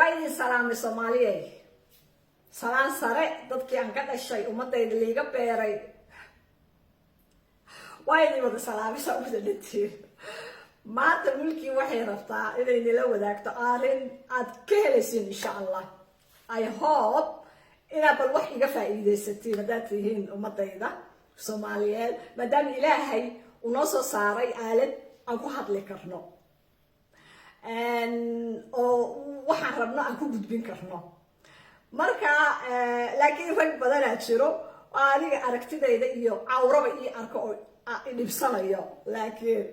Idin salaamay, Soomaaliyey. Salaan sare dadkii aan ka dhashay, ummadayda liiga beeray, waa idin wada salaamay. Saa wada dhantiin, maanta Mulkii waxay rabtaa inay nila wadaagto arrin aad ka helaysiin, insha Allah. I hope inaad bal wax iga faa'iidaysatiin haddaad tihiin ummadayda Soomaaliyeed, maadaama Ilaahay uu noo soo saaray aalad aan ku hadli karno oo waxaan rabno aan ku gudbin karno. Marka laakiin rag badanaa jiro oo aniga aragtidayda iyo cawraba ii arko oo idhibsanayo. Laakiin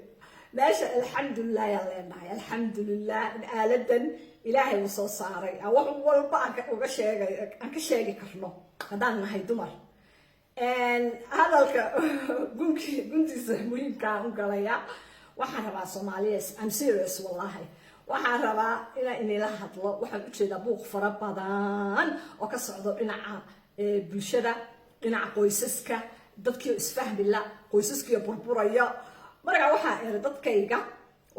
meesha alxamdulilah yaan leenahay, alxamdulilah in aaladan Ilaahay uu soo saaray aan wax walba aan uga sheegay, aan ka sheegi karno haddaan nahay dumar. Hadalka gunki guntiisa muhiimkaan u galaya. Waxaan rabaa, Soomaaliya, I'm serious, wallahi, waxaan rabaa inaan inila hadlo. Waxaan ujeedaa buuq fara badan oo ka socdo dhinaca bulshada, dhinaca qoysaska, dadkii isfahmi la, qoysaskiio burburaya. Marka waxaan iri dadkayga,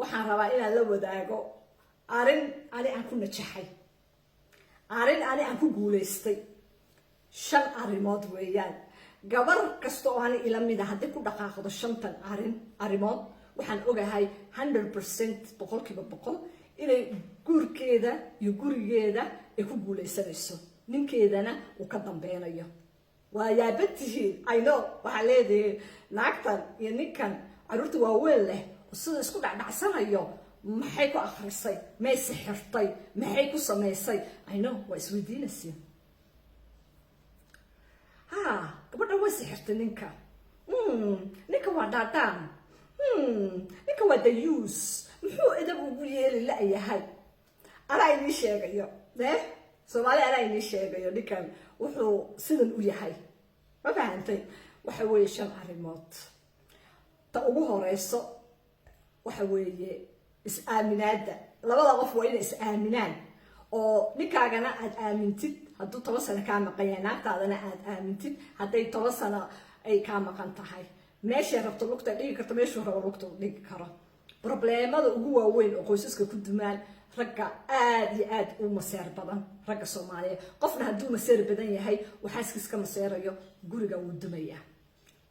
waxaan rabaa inaan la wadaago arrin ani aan ku najaxay, arrin ani aan ku guulaystay. Shan arrimood weeyaan. Gabar kasta oo ani ila mida haddii ku dhaqaaqdo shantan arrimood, waxaan ogahay 100%, 100%, inay guurkeeda iyo gurigeeda ay ku guulaysanayso, ninkeedana uu ka dambeynayo. Waa yaaban tihiin, I know. Waxaa leedihiin, naagtan iyo ninkan carruurta waaweyn leh sida isku dhacdhacsanayo, maxay ku akrisay? May sixirtay? Maxay ku samaysay? I know, waa isweydiinaysiin. Ha, gabadha way sixirtay ninka. Ninka waa dhaadhaan. Ninka waa dayuus. Muxuu edab ugu yeeli la-yahay? Anaa inii sheegayo eh Soomaali, anaa inii sheegayo ninkan wuxuu sidan u yahay. Ma fahantay? Waxa weeye shan arrimood. Ta ugu horeyso waxa weeye is-aaminaada. Labada qof waa inay is-aaminaan, oo ninkaagana aad aamintid hadduu 10 sano kaa maqan yahay, naagtaadana aad aamintid hadday 10 sano ay kaa maqan tahay. Meeshay rabto lugta dhigi karto, meeshuu rabo lugta dhigi karo. Problemada ugu waaweyn oo qoysaska ku dumaan, ragga aad iyo aad u maseer badan, ragga Soomaaliya. Qofna hadduu maseer badan yahay oo xaaskiis ka maseerayo, guriga wuu dumayaa.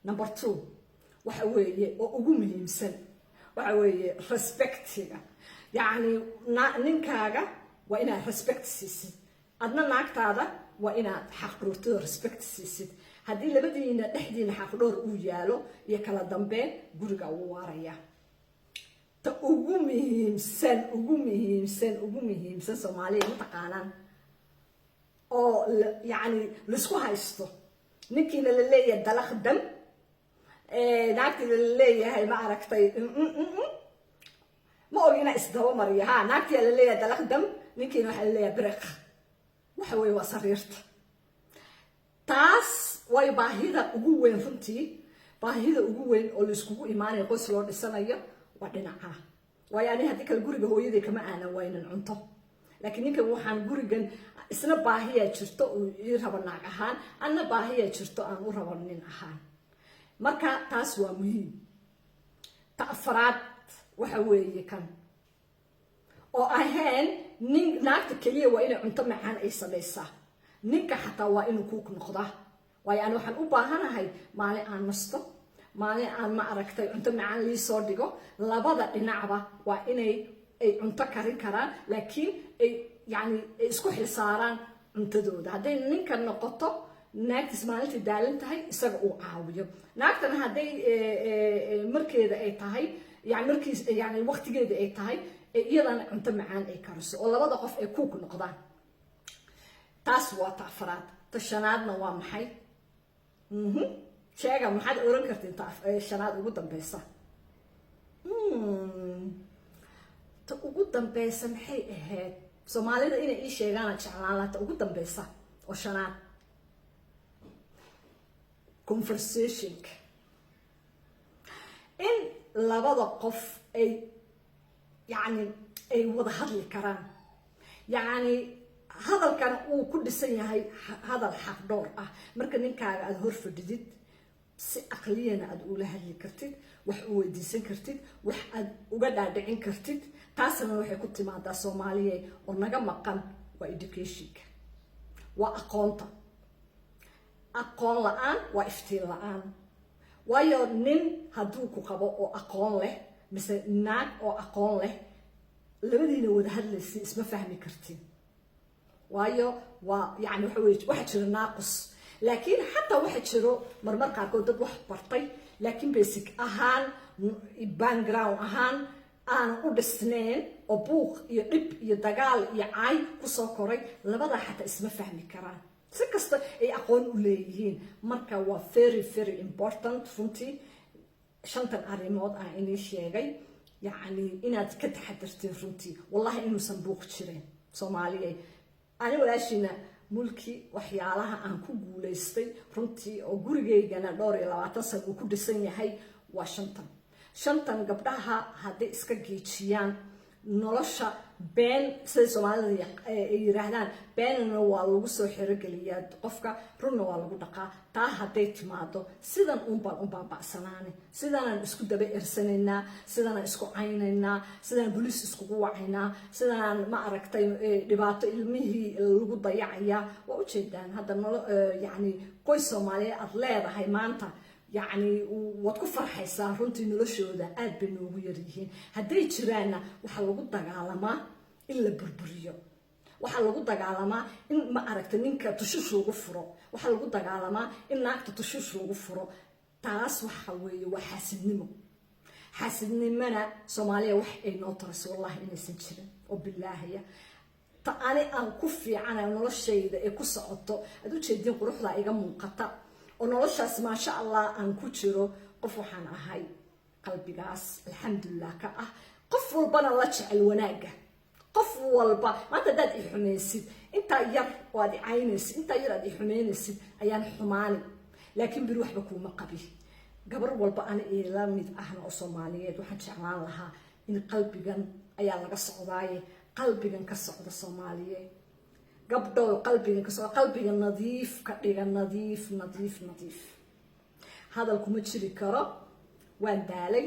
Number two waxa weeye, oo ugu muhiimsan, waxa weeye respectiga. Yacni ninkaaga waa inaad respect siisid, adna naagtaada waa inaad xaqdhoortida respect siisid. Haddii labadiina dhexdiina xaqdhoor uu yaalo iyo kala dambeyn, guriga wuu waaraya. Ta ugu muhiimsan, ugu muhiimsan, ugu muhiimsan, Soomaaliya, mataqaanaan, oo yacni laisku haysto, ninkiina la leeyahay dalaq dam, naagtiina la leeyahay, ma aragtay, ma og inaa isdaba mariyo. Ha, naagtiyaa la leeyahay dalaq dam, ninkiina waxaa la leeyahay biriq. Waxa weeye waa sariirta. Taas way baahida ugu weyn runtii, baahida ugu weyn oo laiskugu imaanayo, qoys loo dhisanayo, waa dhinaca. Waayo, ani haddii kale guriga hooyaday kama aanan waynan cunto, laakiin ninkan waxaan gurigan isna baahiyaa jirto uu ii rabo naag ahaan, anna baahiyaa jirto aan u rabo nin ahaan. Marka taas waa muhiim. Ta afraad waxa weeye kan oo ahayn nin naagta keliya waa inay cunto macaan ay samaysaa, ninka xataa waa inuu cook noqdaa. Waayo, ani waxaan u baahanahay maalin aan nasto, maalin aan, ma aragtay, cunto macaan liisoo dhigo. Labada dhinacba waa inay ay cunto karin karaan, laakiin ay yani ay isku xilsaaraan cuntadooda. Hadday ninka noqoto naagtiis maalintii daalan tahay, isaga uu caawiyo. Naagtana hadday markeeda ay tahay, yani markiis, yani waqtigeeda ay tahay, iyadana cunto macaan ay kariso, oo labada qof ay cook noqdaan. Taas waa ta afraad. Ta shanaadna waa maxay? Sheega, maxaad oran kartiin ta shanaad, ugu dambeysa? Ta ugu dambeysa maxay ahayd? Soomaalida inay ii sheegaana jeclaan laha. Ta ugu dambeysa oo shanaad, conversationka, in labada qof ay yacni ay wada hadli karaan, yacni hadalkana uu ku dhisan yahay hadal xaq dhowr ah. Marka ninkaaga aada hor fadhidid, si aqliyana aada ula hadli kartid, wax u weydiisan kartid, wax aad uga dhaadhicin kartid. Taasna waxay ku timaadaa, Soomaaliya, oo naga maqan. Waa educationka, waa aqoonta. Aqoon la-aan waa iftiin la-aan. Waayo, nin hadduu ku qabo oo aqoon leh, mise naag oo aqoon leh, labadiina wada hadlaysa, isma fahmi kartiin. Waayo, waa yani waxa weye, waxaa jira naaqus. Laakiin xataa waxa jiro marmar qaarkood dad wax bartay, laakiin basic ahaan, background ahaan aanan u dhisnayn, oo buuq iyo dhib iyo dagaal iyo caay kusoo koray. Labadaa xataa isma fahmi karaan, si kasta ay aqoon u leeyihiin. Marka waa very, very important runtii shantan arrimood aan inii sheegay, yacni inaad ka taxadartiin runtii. Wallahi inuusan buuq jirin, Soomaaliya. Ani walaashiina Mulki, waxyaalaha aan ku guulaystay runtii oo gurigaygana dhowr iyo labaatan sana uu ku dhisan yahay waa shantan. Shantan gabdhaha hadday iska geejiyaan nolosha, been siday Soomaalida ay yiraahdaan, beenana waa lagu soo xerogeliyaa qofka, runna waa lagu dhaqaa. Taa hadday timaado, sidan unbaan u baaba'sanaani, sidanaan isku daba ersanaynaa, sidanaan isku caynaynaa, sidanaan boliis iskugu wacaynaa, sidanaan, ma aragtay, dhibaato ilmihii lagu dayacayaa. Waa ujeedaan hadda nolo, yacni qoys Soomaaliyeed aad leedahay maanta, yacni waad ku farxaysaa runtii. Noloshooda aad bay noogu yaryihiin. Hadday jiraanna, waxaa lagu dagaalamaa in la burburiyo, waxaa lagu dagaalamaa in, ma aragta, ninka tushush lagu furo, waxaa lagu dagaalamaa in naagta tushush lagu furo. Taas waxa weeye waa xaasidnimo. Xaasidnimona Soomaaliya wax ay noo tarayso wallahi inaysan jirin oo bilaahaya. Ta ani aan ku fiicana noloshayda ee ku socoto, aad ujeediin quruxda iga muuqata oo noloshaas maasha Allah aan ku jiro, qof waxaan ahay qalbigaas alxamdulilah ka ah, qof walbana la jecel wanaagga. Qof walba maanta haddaad i xumaysid, intaa yar oo aad i caynaysid, intaa yar aad i xumaynaysid ayaan xumaani, laakiin beri waxba kuuma qabi. Gabar walba ani ila mid ahna oo Soomaaliyeed, waxaan jeclaan lahaa in qalbigan ayaa laga socdaaye, qalbigan ka socda Soomaaliyeed. Gabdhow, qalbigan ka socda, qalbiga nadiif ka dhiga, nadiif, nadiif, nadiif. Hadal kuma jiri karo, waan daalay.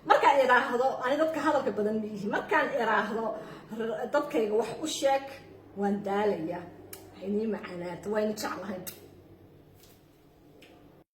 Markaan iraahdo, ani dadka hadalka badan miyihi, markaan iraahdo dadkayga wax u sheeg, waan daalaya. Inii macaanaata, wayna jeclahay.